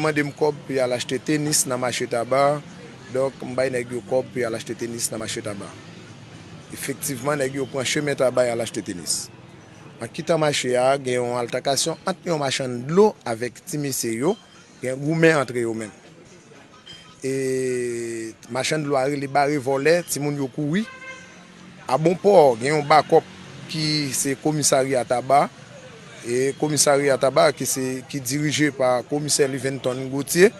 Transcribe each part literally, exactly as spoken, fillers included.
mande m kòb pou y al achte tenis nan mache Taba. Donk, m bay nèg yo kòb pou y al achte tenis nan mache Taba. Efektivman, nèg yo pran chemen Taba y al achte tenis. An kitan mache a, gen yon altakasyon ant yon machann dlo avèk ti mesye yo, gen goumen antre yo menm. E machann dlo a rele bare vòlè, timoun yo kouri. A Bonpò, gen yon bakòp ki se komisarya Taba. E komisarya Taba ki se, ki dirije pa komisè Liventon Gauthier.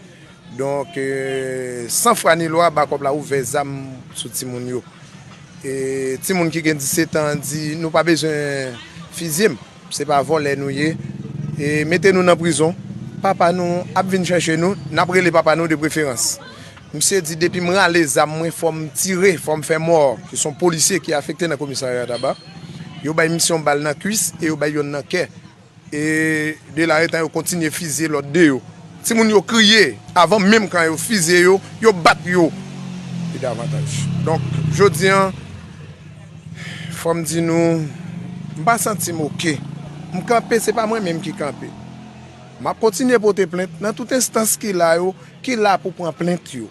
Donk, e, san fwa ni lwa, bakòp la ouvè zam sou timoun yo. E timoun ki gen disèt an di, "Nou pa bezwen fizye m, se pa vòlè nou ye. E mete nou nan prizon. Papa nou ap vin chèche nou, n ap rele papa nou de preferans." Misye di, "Depi m rale zam mwen, fò m tire, fò m fè mò." Se yon polisye ki afekte nan komisarya Taba. Yo bay misye yon bal nan kwis e yo bay yonn nan kè. E de la etan yo kontinye fizye lòt de yo. Timoun yo kriye, avan menm kan yo fizye yo, yo bat yo pi davantaj. Donk, jodi a, fò m di nou, m pa santi m oke. M kanpe, se pa mwen menm ki kanpe. M ap kontinye pote plent nan tout enstans ki la yo, ki la pou pran plent yo.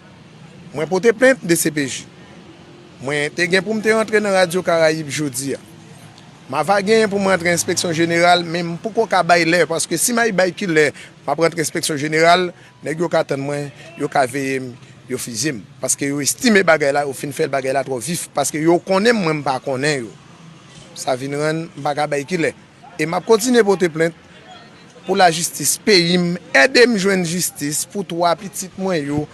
Mwen pote plent D C P J. Mwen te gen pou m te rantre nan Radyo Karayib jodi a. M ava genyen pou m rantre enspeksyon jeneral, men m poko ka bay lè, paske si m al bay ki lè m ap rantre enspeksyon jeneral, nèg yo ka tann mwen, yo ka veye m, yo fizye m. Paske yo estime bagay la, yo fin fè bagay la twò vif, paske yo konnen m, mwen m pa konnen yo. Sa vin rann m pa ka bay ki lè. E m ap kontinye pote plent pou lajistis peyi m ede m jwenn jistis pou twa pitit mwen yo,